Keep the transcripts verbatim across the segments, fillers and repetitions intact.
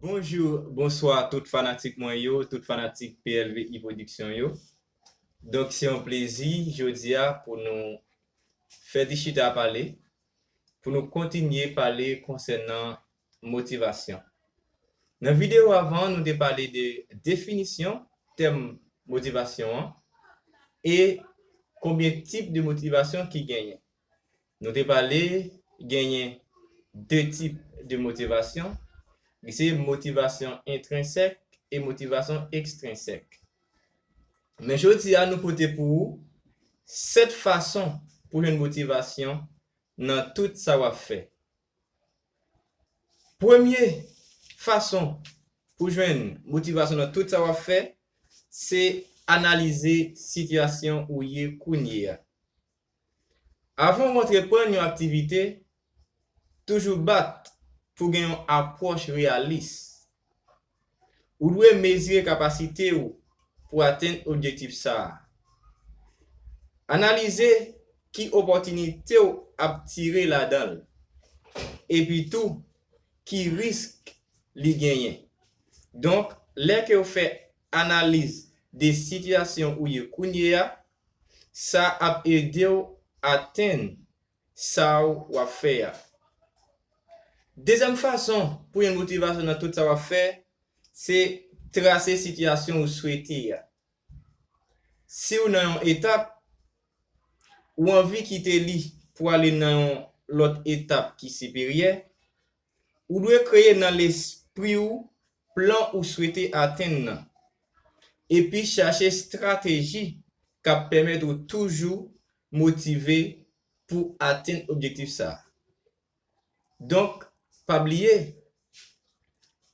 Bonjou, bonswa tout fanatik mwen yo, tout fanatik P L V I Production yo. Donk, se yon plezi jodi a pou nou fè ti chita pale, pou nou kontinye pale konsènan motivasyon. Nan videyo avan, nou te pale de definisyon tèm motivasyon an e konbyen tip de motivasyon ki genyen. Nou te pale genyen de tip de motivasyon, ki se motivasyon entrensèk e motivasyon ekstrensèk. Men jodi a, nou pote pou ou sèt fason pou jwenn motivasyon nan tout sa w ap fè. Premye fason pou jwenn motivasyon nan tout sa w ap fè, se analize sitiyasyon ou ye kounye a. Avan w antreprann yon aktivite, toujou bat pou gen yon apwòch reyalis. Ou dwe mezire kapasite w pou atenn objektif sa a. Analize ki opòtinite w ap tire ladan l, epi tou ki risk li genyen. Donk, lè ke w fè analiz de sitiyasyon ou ye kounye a, sa ap ede w atenn sa w ap fè a. Dezyèm fason pou jwenn motivasyon nan tout sa w ap fè, se trase sitiyasyon ou swete a. Si w nan yon etap, ou anvi kite li pou ale nan yon lòt etap ki siperyè, ou dwe kreye nan lespri w plan ou swete atenn nan, epi chache estrateji k ap pèmèt ou toujou motive pou atenn objektif sa a. Donk, pa bliye,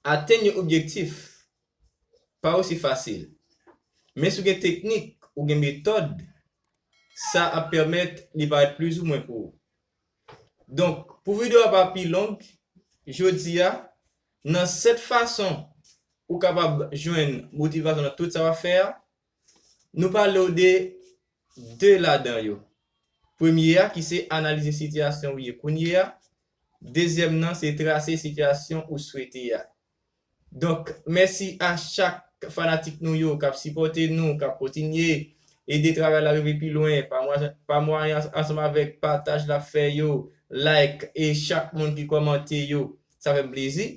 atenn yon objektif pa osi fasil. Men si w gen teknik, ou gen metòd, sa ap pèmèt li parèt plizoumwen pou ou. Donk, pou videyo a pa pi long, jodi a, nan sèt fason ou kapab jwenn motivasyon nan tout sa w ap fè a, nou pale w de de ladan yo. Premye a, ki se analize sitiyasyon ou ye kounye a. Dezyèm nan, se trase sitiyasyon ou swete a. Donk, mèsi a chak fanatik nou yo k ap sipòte nou, k ap kontinye ede travay la rive pi lwen pa mwa-, pa mwayen ans-, ansanm avèk pataj l ap fè yo, like, e chak moun ki kòmante yo. Sa fè m plezi.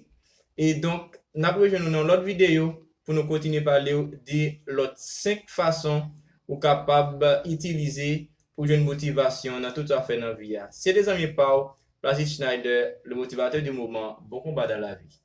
E donk, n ap rejwenn nou nan lòt videyo pou nou kontinye pale w de lòt senk fason ou kapab itilize pou jwenn motivasyon nan tout sa w ap fè nan vi a. Se te zanmi pa w, Placide Schneider, le motivateur du moment. Bon combat dans la vie.